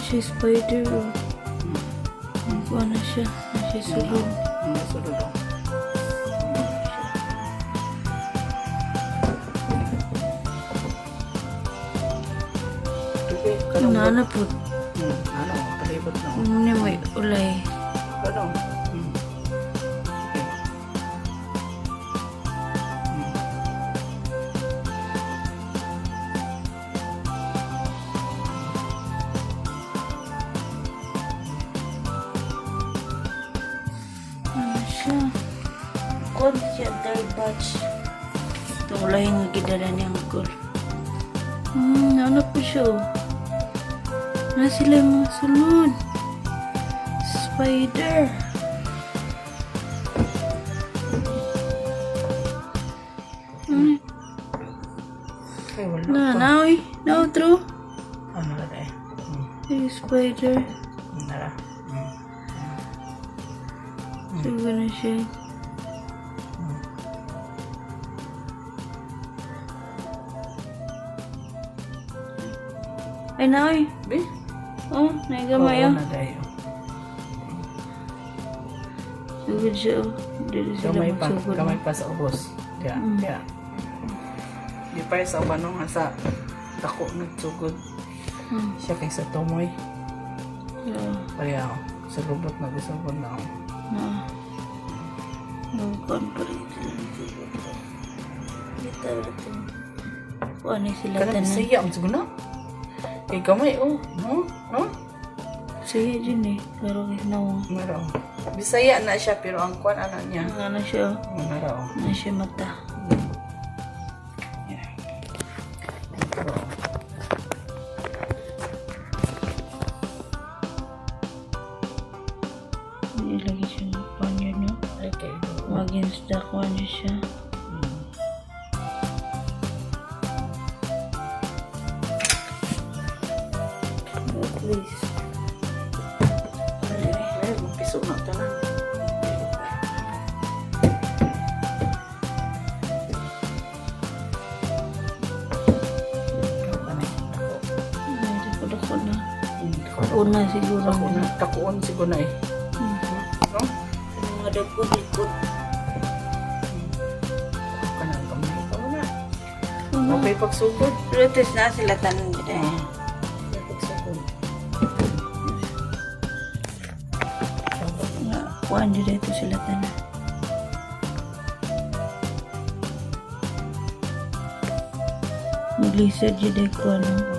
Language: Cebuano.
Siya spider, oh. Kuha na siya. Na siya sulod. Sulod, oh. Tubig, kanang Na ano po. Ano, palibot na, oh. Ano may ulay. Ano? Okay. Ano siya? Kuha na siya third batch. Itong ulay nga gidala ni Uncle. Ano po siya, oh. Na sila yung mga sulod. Spider. Ay, wala Na, pa. na, oy. Na, true. Ano na eh? Ay, spider. Nara. Siguro na siya. Ay, na, oy. Bi? Oh, naigamay, Oo, oh. na dayo. Sugod siya, oh. Dito sila Gamay pa. magsugod. Gamay pa sa ubos. Diya, diya. Di pa sa uban nga sa dako nagsugod. Siya kay sa tumoy. Yeah. Pareha ako. Sa robot na gusugod na ako. Na. Nagkuhan pa rin sila nagsugod. Dito, dito. Kuhan na sila Kana tanan. Bisaya ang sugod na. Kay gamay oh. No? No? Saya dyan eh. Pero kay nawang. Mara oh. Bisaya na siya pero ang kuan ana niya. Ano siya, oh. Mara oh. Na siya mata. Yeah. Pero oh. Hindi lagi siya nagkuhan yun, no? Ay kay. Against the kuhan niya siya. Oh, please. Ay, magpiso na tanan. Ikaw ka na eh. Dako. Ay, dako-dako na. Dako. Una siguro. Dako na. Takuon siguro na eh. No? Mga dako likod. Dako ka na. Kamay ka na. Una. Okay, pagsugod. Pero na sila tanan dito eh. Okay, pagsugod. Nga, kuhan dito sila tanan. Maglisod dyan eh ko ano.